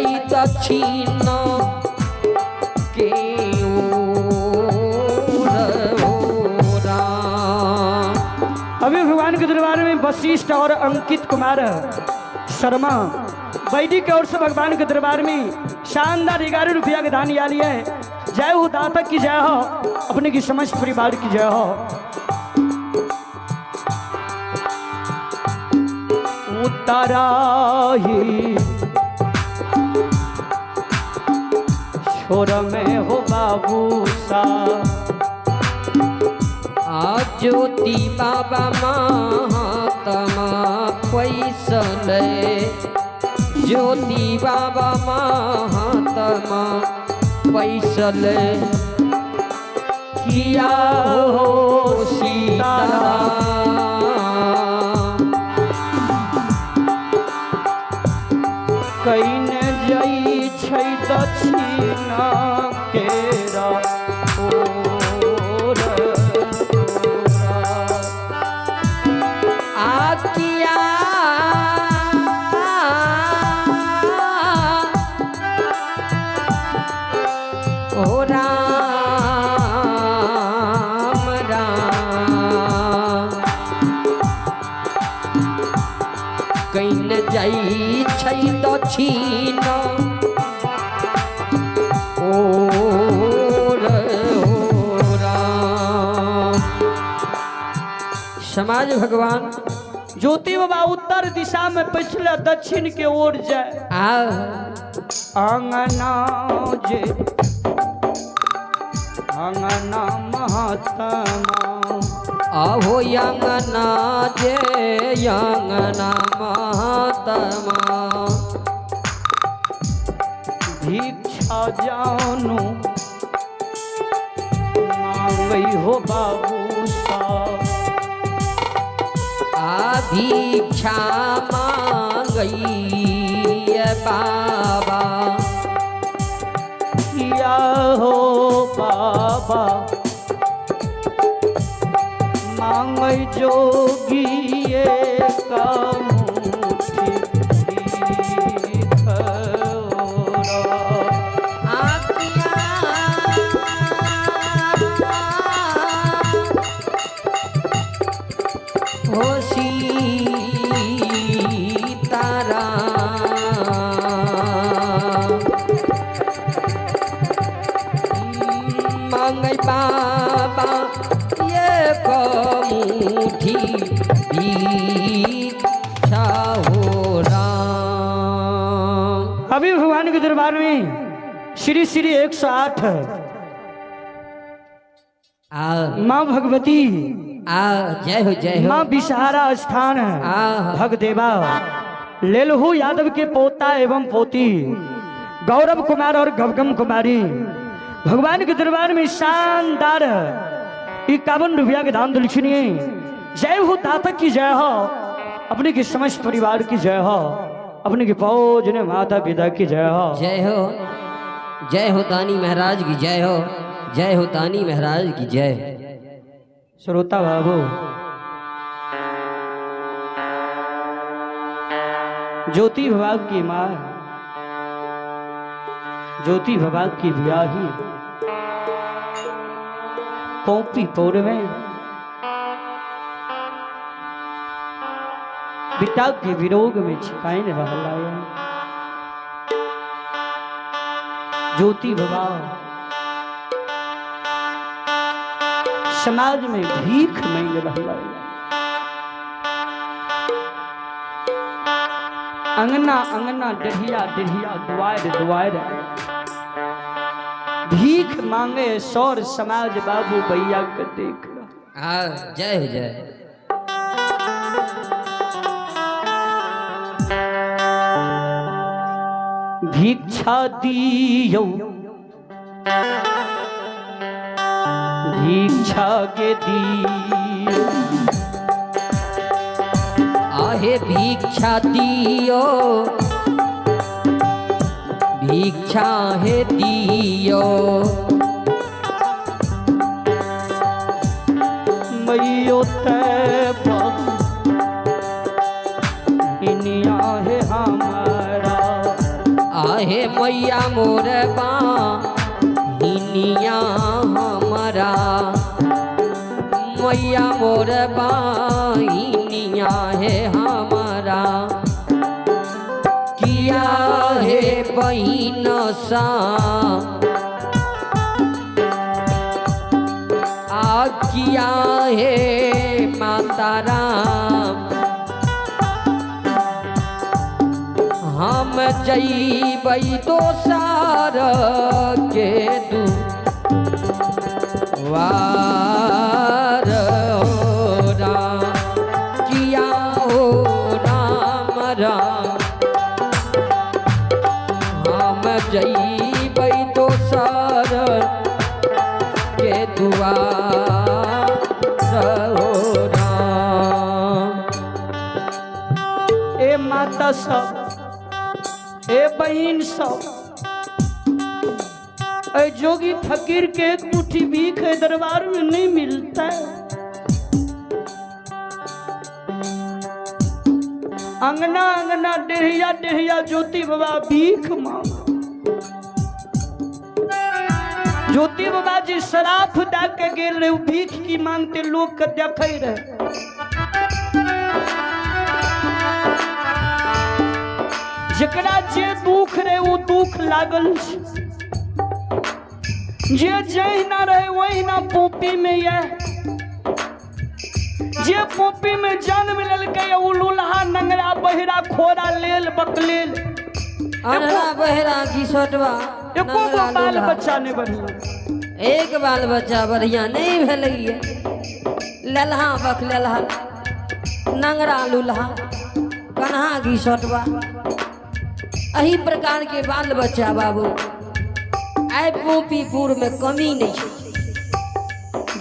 छै दक्षिण के ओर हो राम। अभी भगवान के दरबार में वशिष्ठ और अंकित कुमार शर्मा बैदी की ओर से भगवान के दरबार में शानदार 11 रुपया के दान आली है। जय हो दाता की जय हो, अपने की समस्त परिवार की जय हो। उतारा ही छोर में हो बाबू सा। आ ज्योति बाबा महात्मा पैसल, ज्योति बाबा महात्मा पैसल, किया हो सीताराम। Can जई छै दक्षिणा केरा ओर तोरा। आ किया हो राम राम, can जाइ छै दक्षिण ओर हो राम। समाज भगवान ज्योति बाबा उत्तर दिशा में पिछले दक्षिण के ओर जाए। आ अंगना जे अंगना महात्मा, आहो अंगना जे अंगना महात्मा, भिक्षा जानू मांगई हो बाबू सा। आ भिक्षा मांगई बाबा, किया हो बाबा मांगई जोगी एक मुट्ठी भीख ओरा। आ किया हो सीताराम, मांगई बाबा एक मुट्ठी भिक्षा हो राम। अभी भगवान के दरबार में श्री श्री 108 आ माँ भगवती आ जय हो जय हो माँ विषहारा स्थान आ भगदेवा लेलहू यादव के पोता एवं पोती गौरव कुमार और गवगम कुमारी भगवान के दरबार में शानदार 51 रुपया के दान दिलखिनी। जय हो दाता की जय हो, अपने के समस्त परिवार की जय हो, अपने के फौज ने माता पिता की जय हो। जय हो जय हो दानी महाराज की जय हो, जय हो दानी महाराज की जय। श्रोता बाबू, ज्योति भवाग की माँ, ज्योति भवाग की ब्याही पोपी पौर में बिटा के विरोग में छिपाइन रहला। ज्योति भवा समाज में भीख मांग रहला। अंगना अंगना डढ़िया डढ़िया दुआर दुआर भीख मांगे सौर समाज बाबू भैया के देख। आ जय हो जय। भिक्षा दियौ भिक्षा के दियौ, आहे भिक्षा दियो भिक्षा हे दियो, मैयो तैप इनिया है हमारा। आहे मैया मोर बाहिनिया हमारा, मैया मोर बाहिनिया है हमारा। किया है बहिन सा आ किया है माता राम, हम जइबै दोसर के दुआर हो राम। किया हो राम राम, हम जइबै दोसर के दुआर हो राम। ए माता सब, ए बहिन सब, ए जोगी फकीर के एक मुट्ठी भीख है दरबार में नहीं मिलता है। अंगना अंगना डेहिया डेहिया ज्योति बाबा भीख मांग। ज्योति बाबा जी शराफ दा के गेल रहे, भीख की मांगते लोग के देखे रहे। जकरा जे दुख रहे वो दुख लागल, जे जहिना रहे वहिना पोपी में यह, जे पोपी में जन्म लेलकै ओ लुल्हा नंगरा बहिरा खोरा लेल बकलेल, अनरा बहरा घिसटवा, एको गो बाल बच्चा नहीं बढ़िया, एक बाल बच्चा बढ़िया नहीं भेलैया। ललहा बकलेलहा नंगरा लुल्हा कन्हा घिसटवा, एही प्रकार के बाल बच्चा बाबू आइ पोपीपुर में कमी नहीं छै।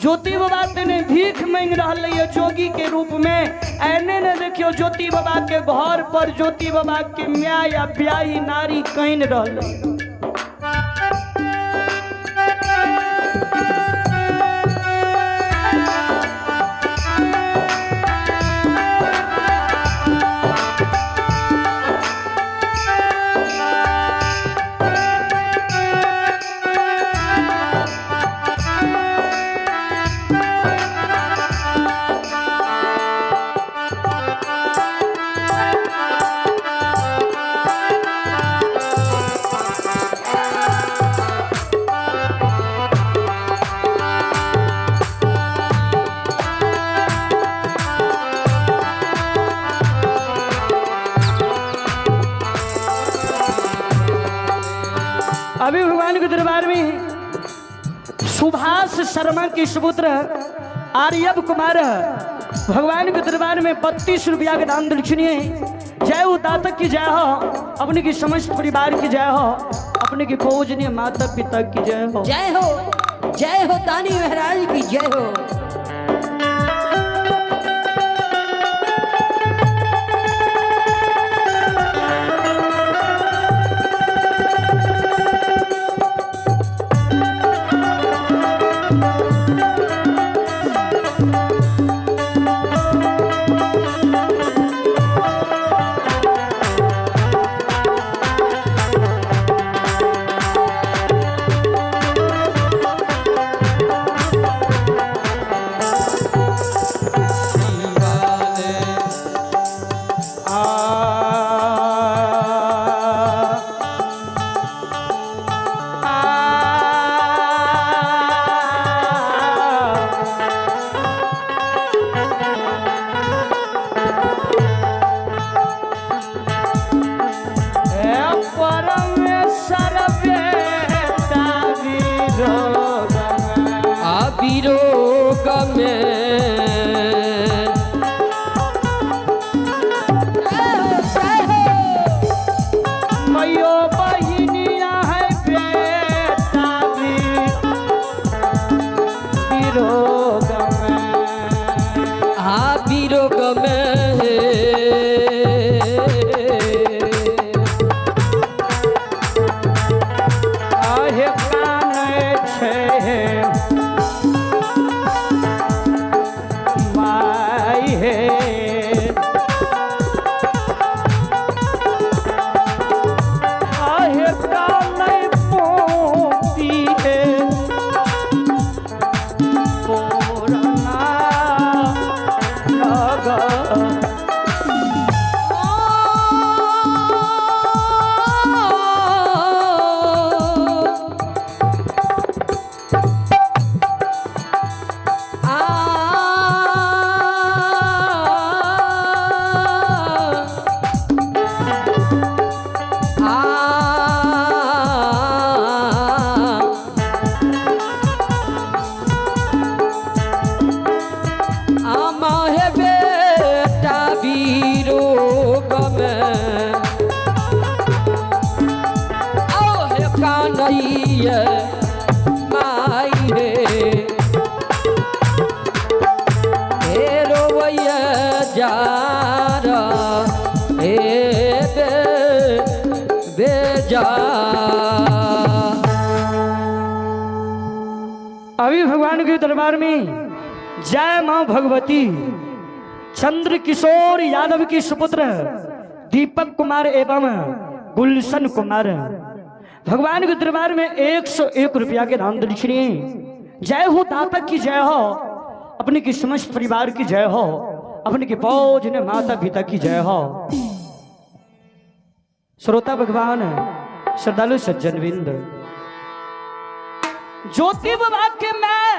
ज्योति बाबा तने भीख मांग रहल है जोगी के रूप में। एने ने देखियो ज्योति बाबा के घर पर ज्योति बाबा के म्याय या ब्याही नारी कहीं रहल। अभी भगवान के दरबार में सुभाष शर्मा के सुपुत्र आर्यब कुमार भगवान के दरबार में 32 रुपया के दान दक्षिणीय है। जय हो दातक की जय हो, अपने की समस्त परिवार की जय हो, अपने की पूजनीय माता पिता की जय हो। जय हो, जय हो दानी महाराज की जय हो। विरोग में मयो बहिनिया है बेटा विरोग में, आ विरोग में आहे कान छे माई हे, आहे कानैया माई रे हे रोवैया जार हे बे बेजा। अभी भगवान के दरबार में जय मां भगवती चंद्र किशोर यादव की सुपुत्र दीपक कुमार एवं गुलशन कुमार भगवान के दरबार में 101 रुपया के दान दक्षिणी। जय हो दाता की जय हो, अपने की समस्त परिवार की जय हो, अपने के फौज ने माता पिता की जय हो। श्रोता भगवान श्रद्धालु सज्जन बिंद, ज्योति बाबा के मैं,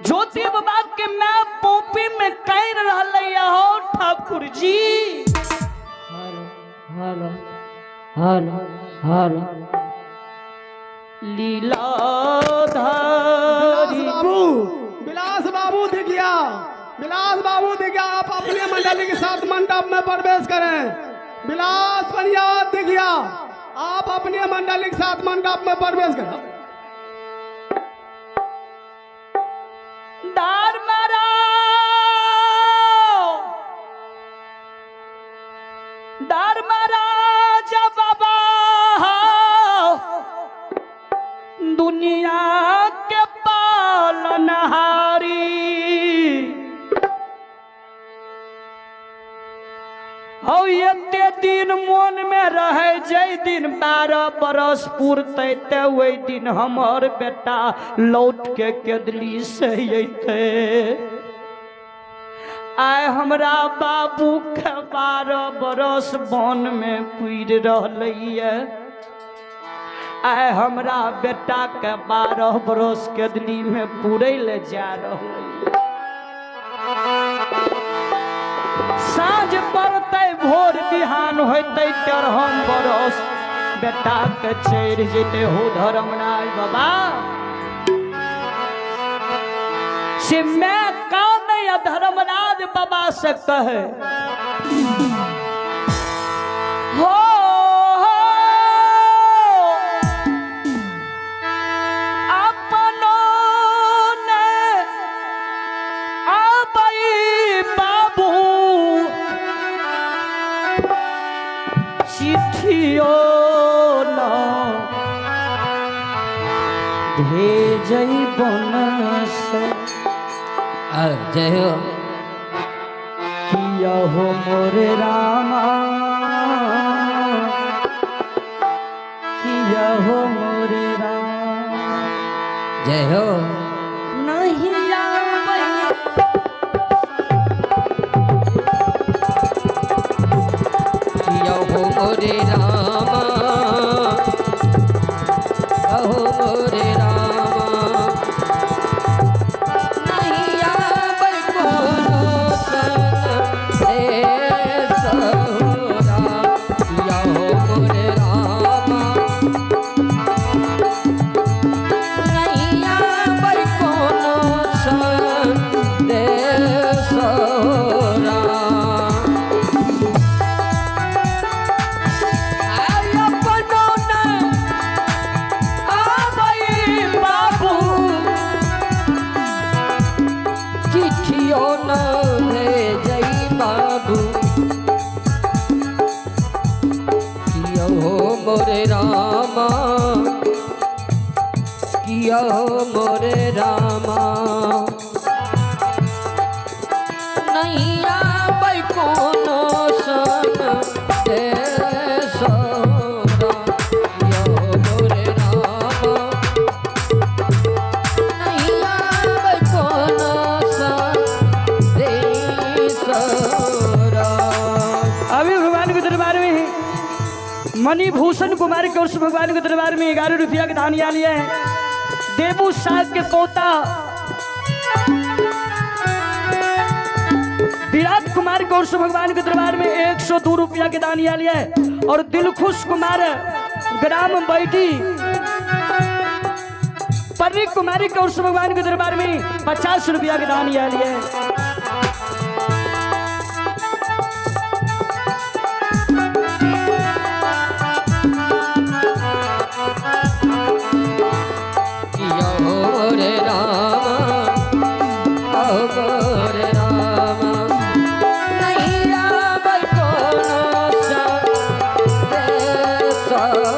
ज्योति बाबा के मैं पोपी में कह रहा हो Thakur ji. Hello hello hello Leeladhari बाबू, विलास बाबू दिखिया, विलास बाबू दिखिया, आप अपने मंडली के साथ मंडप में प्रवेश करें। विलास बनिया दिखिया, आप अपने मंडली के साथ मंडप में प्रवेश करें। दार मारा दार महाराजा बाबा दुनिया के पालनहारी, हौ एते दिन मन में रहे जै दिन 12 बरस पुरतै ते ओहि दिन हमर बेटा लौट के केदली से अयतै। आइ हमरा बाबू के 12 बरस वन में पुरि रहलैये, आइ हमरा बेटा के 12 बरस केदली में पुरै ले जा रहलैये। साँझ पड़तै भोर बिहान होतै 13 बरस बेटा के चढ़ि जेतै। हो धर्मराज बाबा से मैं कान या धर्मराज बाबा से कहे हो अपनो ने आबई बाबू चिट्ठियो न भेजई बन से। जय हो। किया हो मोरे रामा, किया हो मोरे रामा, जय हो। नहीं आबै किया हो मोरे रामा, हो मोरे रामा, नहीं आबै कोनो संदेश राम। किया हो मोरे रामा, नहीं आबै कोनो संदेश राम। आय अपनो न आबै बाबू चिट्ठियो न भेजई बाबू। किया हो मोरे रामा, किया हो मोरे रामा, नहीं आबै कोनो संदेश राम। किया हो मोरे रामा, नहीं आबै कोनो संदेश राम। अभी भगवान के दरबार में मणिभूषण कुमार के उस भगवान के दरबार में 11 रुपया के दान लिया है। देबू साहब के पोता विराट कुमार के उस भगवान के दरबार में 102 रुपया के दान लिया है। और दिलखुश कुमार ग्राम बैठी परी कुमारी के उस भगवान के दरबार में 50 रुपया के दान लिया है। हो।